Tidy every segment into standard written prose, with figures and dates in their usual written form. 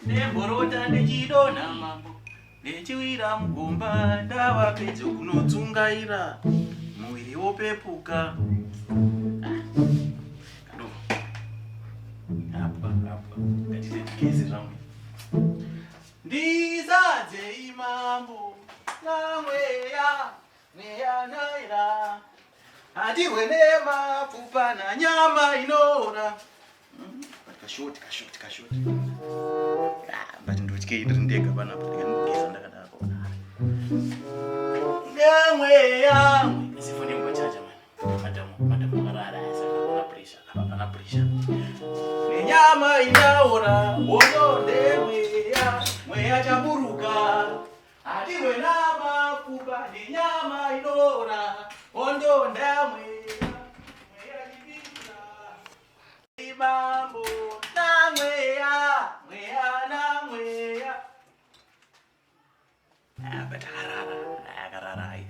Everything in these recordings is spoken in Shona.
Nemborota ndechidonha mambo Ndichiwira mugomba ndava pedyo kunodzungaira muviri wopepuka. Apa apa ngatite ndigeze zvangu. Ndizadzei mambo namweya mweya naira hatirwe nemapfupa nanyama inoora. But kashoti kashoti kashoti. Ah, but ndotyei ndiri ndega panapa ndikandogeza ndakadaro. Nyamwe yamwe. Asi foni yangu pachaja man. Madam madam vakarara saka hapana pressure. Apa hapana pressure. Nenyama inaora hondo ndemweya mweya chaburuka. Hatirwe namapfupa nenyama inoora hondo ndamweya mweya chipinda. Mambo namweya, mweya namweya. Ah, but akarara, akarara ayi.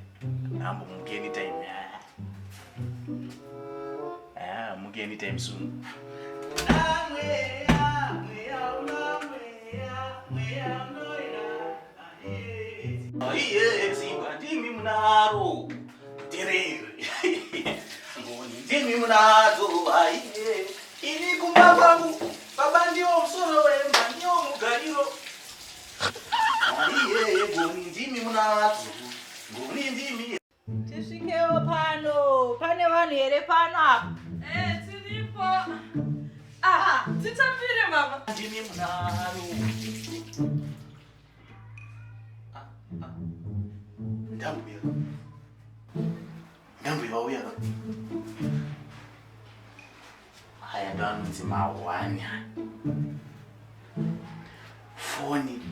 Ambo muke anytime. Ah. Ah, muke anytime soon. Namweya, mweya unamweya, mweya unoera. Iye, simba ndimi munaro. Terere. Ngoni ndimi munadzo aiye. Ini kumba kwangu baba ndiwo musoro wemba ndiwo mugariro. Aiye ngoni ndimi munadzo. Ngoni ndimi. Tisvikewo pano. Pane vanhu here pano apa? Eh, tiripo. Ah, titambire mama. Ndimi munaro. Ndambuya. Ndambuya vauya ka. Aya ndo anonzi mahwani aya. Foni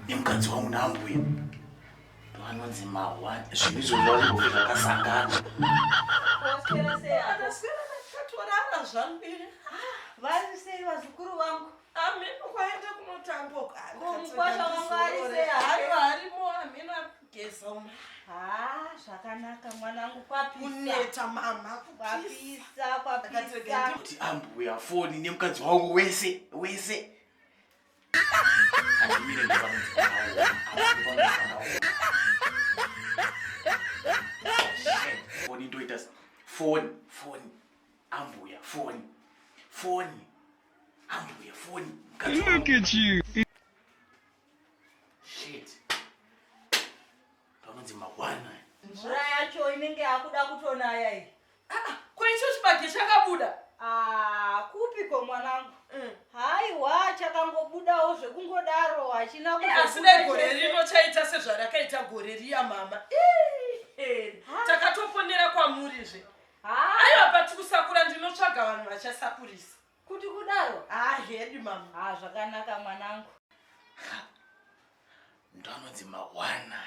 nemukadzi wangu nambuya. Ndo anonzi mahwani. Zvinhu izvozvo zvazvimbofe zvakasangana. Waswera sei hako? Ndaswera ndakatorara zvangu. Vari sei vazukuru vangu? Ameno kwaenda kunotamba uko. Ko mukwasha wangu ari sei hake? Aiwa arimo ameno ari kugeza umu. Ha, zvakanaka mwanangu kwapisa. Kuneta mama kupisa. Kwapisa, kwapisa. Ndakati Kuti ambuya foni nemukadzi wangu wese wese. Handimire ndipanonzi Foni ndoita foni foni ambuya foni foni ambuya foni. Look at you. Shit. Panonzi mahwana. Mvura yacho inenge yakuda kutonaya iyi. Ah, ko icho chibage chakabuda? Ah, kupiko mwanangu? Haiwa, chakangobudawo zvekungodaro hachina Eh, asi dai gore rino chaita sezvarakaita gore riya mama. Eh, takatoponera kwamurizve. Aiwa pati kusakura ndinotsvaga vanhu vachasakurisa. Kuti kudaro? Ah, hedu mama. Ah, zvakanaka mwanangu. Ndo anonzi mahwana.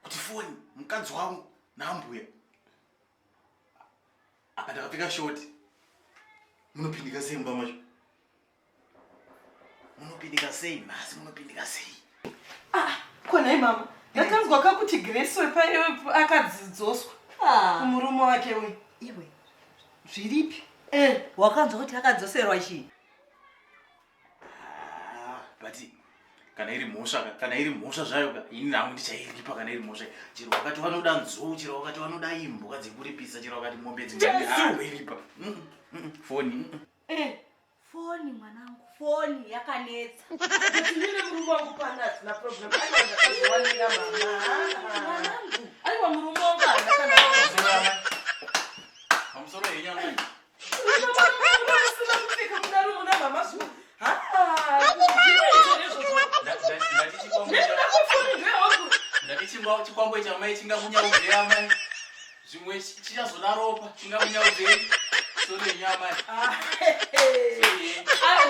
Kuti foni mukadzi wangu naambuya. Apa ndakapfeka shoti. Munopindika sei mumba macho? Munopindika sei nhasi munopindika sei? Ah, ko nhai mama, ndakanzwa kakuti Grace wepa akadzidzoswa Ah. kumurume wake uyu. Iwe, zviripi? Eh. Wakanzwa kuti akadzoserwa chii? Ah, but kana iri mhosva ka kana iri mhosva zvayo ka ini hangu ndichairipa kana iri mhosva chero wakati vanoda nzou chero wakati vanoda imbwa dzekuripisa chero wakati mombe dzingairipa foni Eh. Foni mwanangu, foni yakanetsa. Kuti ndine murume wangu pano hatina problem. Aiwa ndakazviwanira mama. Mwanangu. Aiwa murume wangu haana kana Pamusoro Pamusoro henyu amai. Musina kupfeka kudaro muna mama zvo. Ha, zvinoita nezvozvo. Ndati chikwambo Nekuda kwefoni ndoyawangu. ndati chikwambo ichi amai chingakunyaudzei amai. Zvimwe chichazoda ropa chingakunyaudzei. Sorry henyu amai. Sorry henyu. Aya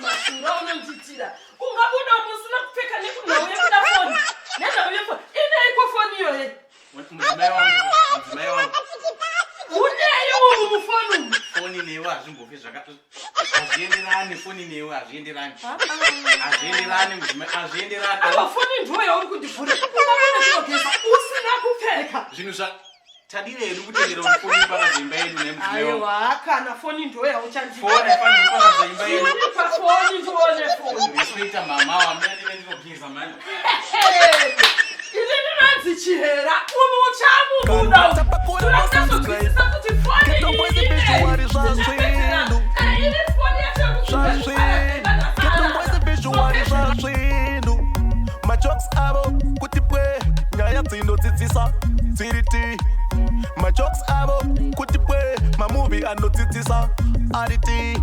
mashura unondiitira. Ungabuda musina kupfeka nekunhau yekuda foni. Nenhau yefoni. Ineiko foni iyoye? Mudzimai wangu, mudzimai wangu. Unei umu mufoni umu? Foni newe hazvimbofi zvaka hazvienderani foni newe hazvienderani. Hazvienderani mudzimai, hazvienderani. Apa foni ndiyo yauri kundivhura. Ungabuda chinogeza usina kupfeka. Zvinhu zva Tadire hedu kutendera kuti foni iparadze imba yedu nemudzimai wangu. Aiwa, kana foni ndoyauchandipa. Foni haifaniri kuparadza imba yedu. Foni ndione foni. Respecta mama wamira ndive ndinogeza mani. Ini ndinonzi Chihera, umu uchamubuda umu. Tinoda kuti foni iyi Visual zvazvinhu. Ini foni yacho Zvazvinhu. Ketomboise visual zvazvinhu. Majokes avo kuti pwe nyaya dzinodzidzisa dziri ti. Majokes avo kuti pwe mamuvi anodzidzisa ari ti.